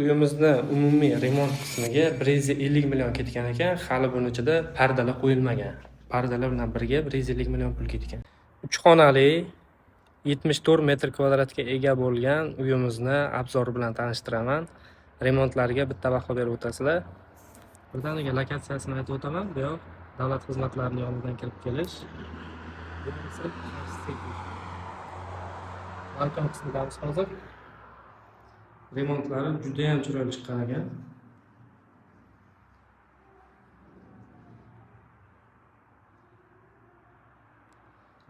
uyimizni umumiy remont qismiga 150 million ketgan ekan. Hali buni ichida pardalar qo'yilmagan. Pardalar bilan birga 150 million pul ketgan. 3 xonali 74 metr kvadratga ega bo'lgan uyimizni obzori bilan tanishtiraman. Remontlariga bitta baho berib o'tasizlar. Birdaniga lokatsiyasini aytib o'taman. Bu yoq davlat xizmatlarining yonidan kirib kelish. Bu esa balkon qismidamiz hozir. Remontlari juda ham chiroyli chiqqan ekan.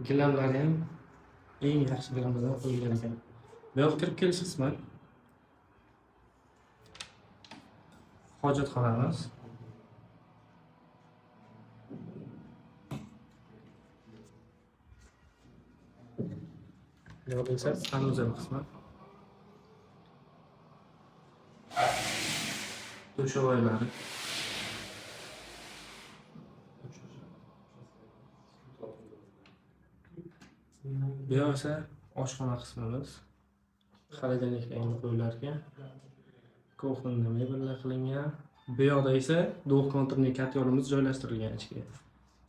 Gilamlari ham eng yaxshi gilamlardan qo'yilgan ekan. Bu yoq kirib kelish qismi. Hojatxonamiz. Bu yoq esa sanuzel qismi. Dushovoylari. Bu yoq esa oshxona qismimiz. Xolodilniklar endi qo'yilar ekan. Kuxonda mebellar qilingan. Bu yoqda esa двухконтурный kotyolimiz joylashtirilgan ichga.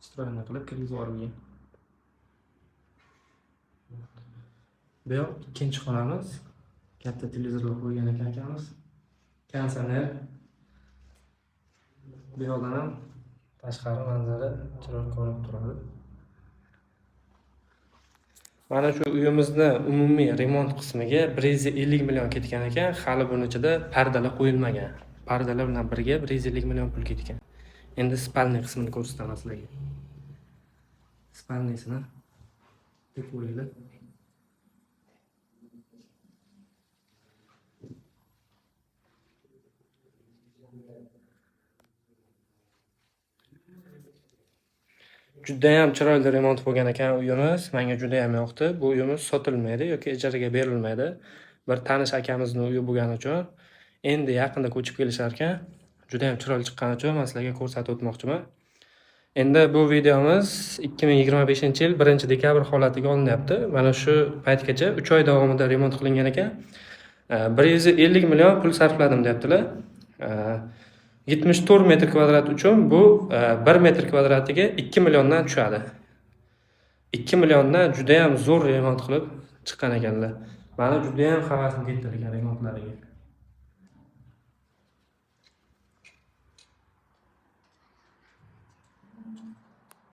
Stroyni qilib kirgizib yuborilgan. Bu yoq ikkinchi xonamiz. Katta televizorlar qo'ygan ekan akamiz. Konditsioner. Bu yoqdan ham tashqari manzara chiroyli ko'rinib turadi. Mana shu uyimizni umumiy remont qismiga 150 million ketgan ekan. Hali buni ichida pardalar qo'yilmagan. Pardalar bilan birga 150 million pul ketgan. Endi spalniy qismini ko'rsataman sizlarga. Spalniysini deb qo'yinglar. Juda ham chiroyli remont bo'lgan ekan uyimiz. Menga juda ham yoqdi. Bu uyimiz sotilmaydi yoki ijaraga berilmaydi. Bir tanish akamizning uyi bo'lgani uchun endi yaqinda ko'chib kelishar ekan. Juda ham chiroyli chiqqani uchun men sizlarga ko'rsatib o'tmoqchiman. Endi bu videomiz 2025-yil 1-dekabr holatiga olinyapti. Mana shu paytgacha 3 oy davomida remont qilingan ekan. 150 million pul sarfladim deyaptilar. 74 metr kvadrat uchun bu 1 metr kvadratiga 2 milliondan tushadi. 2 milliondan juda ham zo'r remont qilib chiqqan ekanlar. Meni juda ham havasim ketdi ekan remontlariga.